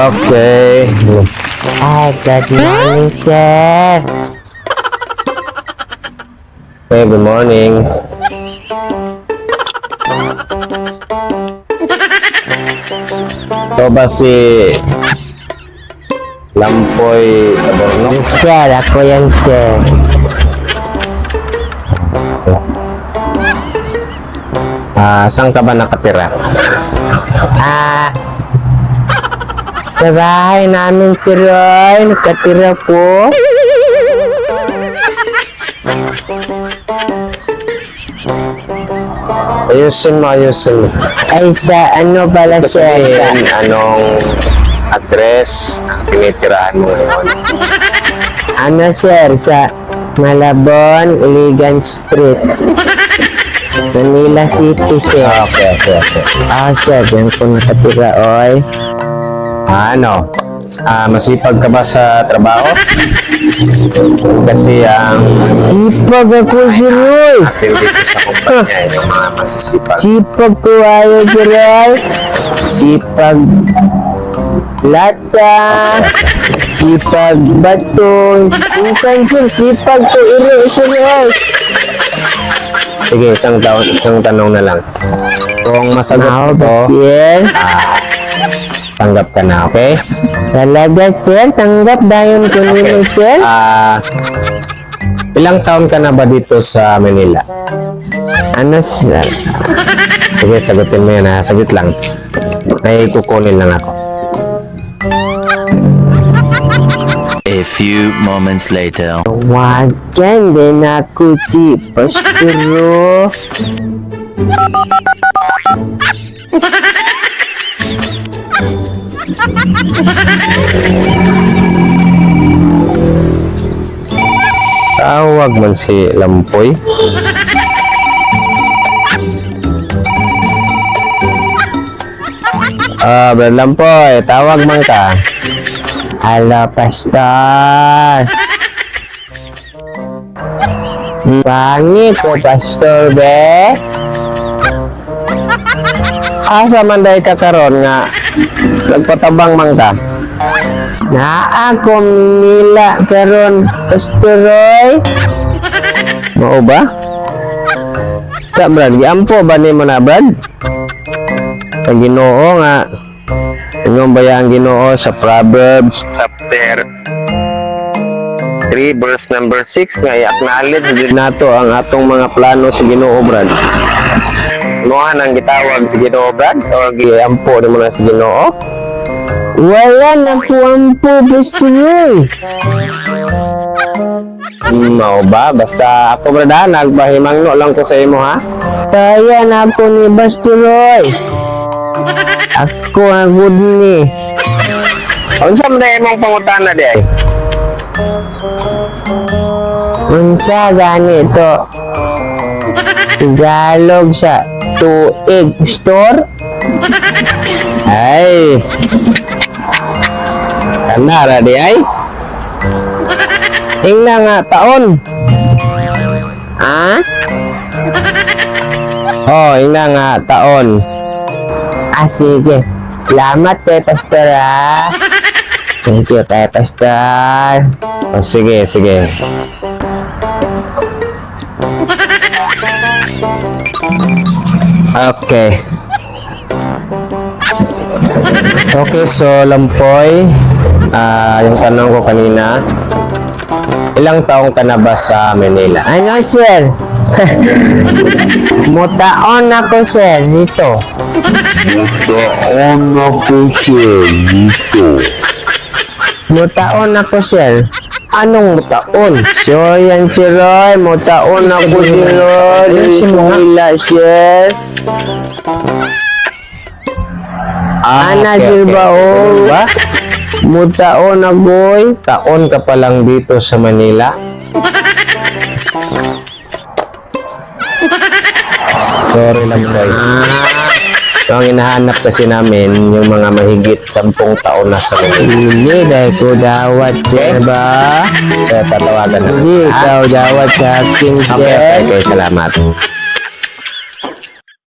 Okay. Ay, good morning, sir. Hey, good morning. Ito ba si Lampoy Adorno? Yes, sir. Ako yan, sir. Ah, saan ka ba nakatira? Ah, sa bahay namin si Roy, nakatira po. Ayusin mo, ayusin mo. Ay, sa ano pala, Ibig sir? sabihin, anong address ang tinitirahan mo ngayon? Ano, sir? Sa Malabon, Iligan Street. Manila City, sir. Ah, okay. Ah, sir, diyan ko nakatira, oy. Ah, ano? Ah, masipag ka ba sa trabaho? Kasi ang Sipag ako si Roy. atin dito sa kumpanya, yung mga masisipag. Sipag ko ayo si Roy. Sipag lata. Sipag bato. Minsan, sir, sipag ko iro si Roy. Sige, isang taon, isang tanong na lang. Kung masagot Now, mo to, sir. tanggap ka na, okay? Talaga, sir. Tanggap dayon ko nimo, sir. Ah, ilang taon ka na ba dito sa Manila? Ano, sir? Sige, sagutin mo yan ha. Sagot lang. May kukunin lang ako. A few moments later. Wagan din ako si Pasturo. Tawag man si Lampoy. Ah, Brad Lampoy, tawag man ka. Hello, Pastor. Pangit ko, Pastor, be. Asa man dahil ka karon nga nagpatabang man ka? Naa ko Manila karon, Pastor Roy. Mao ba? Sa Brad, giampo ba nimo na Brad? Sa Ginoo nga ingon ba ang Ginoo sa Proverbs chapter 3 verse number 6 nga i-acknowledge gyud nato ang atong mga plano sa Ginoo, Brad. Moha nang gitawag sa Ginoo, Brad, o giampo nimo na sa Ginoo? Wala na ko ampo, Pastor Roy. Mao ba? Basta ako, Brad, ha, nagbahimangno lang ko sa imo, ha. Kaya na ako ni Pastor Roy. Ako ang good ni. Unsa man dai imong pangutana di ay? Unsa gani to? Tagalog sa tuig store? Ay. Kanara di ay. Ingna nga taon. Ah? Oh, ingna nga taon. Ah, sige. Salamat kay Pastor, ah. Thank you kay Pastor. Oh, sige, sige. Okay. Okay, so Lampoy, ah, yung tanong ko kanina, ilang taong ka na ba sa Manila? Ano, sir? Mutaon ako, sir, dito. Mutaon ako, sir, dito. Mutaon ako, sir. Anong taon? So, yan si Roy. Mutaon ako si Roy. Ayusin mo nga. Manila, sir. Ah, Ana, sir ba, oh? Ba? Mutaon ako, eh. Taon ka pa lang dito sa Manila? Sorry lang, boy. So, ang hinahanap kasi namin, yung mga mahigit 10 taon na sa Manila. Hindi, dahil ko dawat, sir ba? So, tatawagan na. Hindi, ikaw dawat sa akin, Okay, sir. okay, salamat.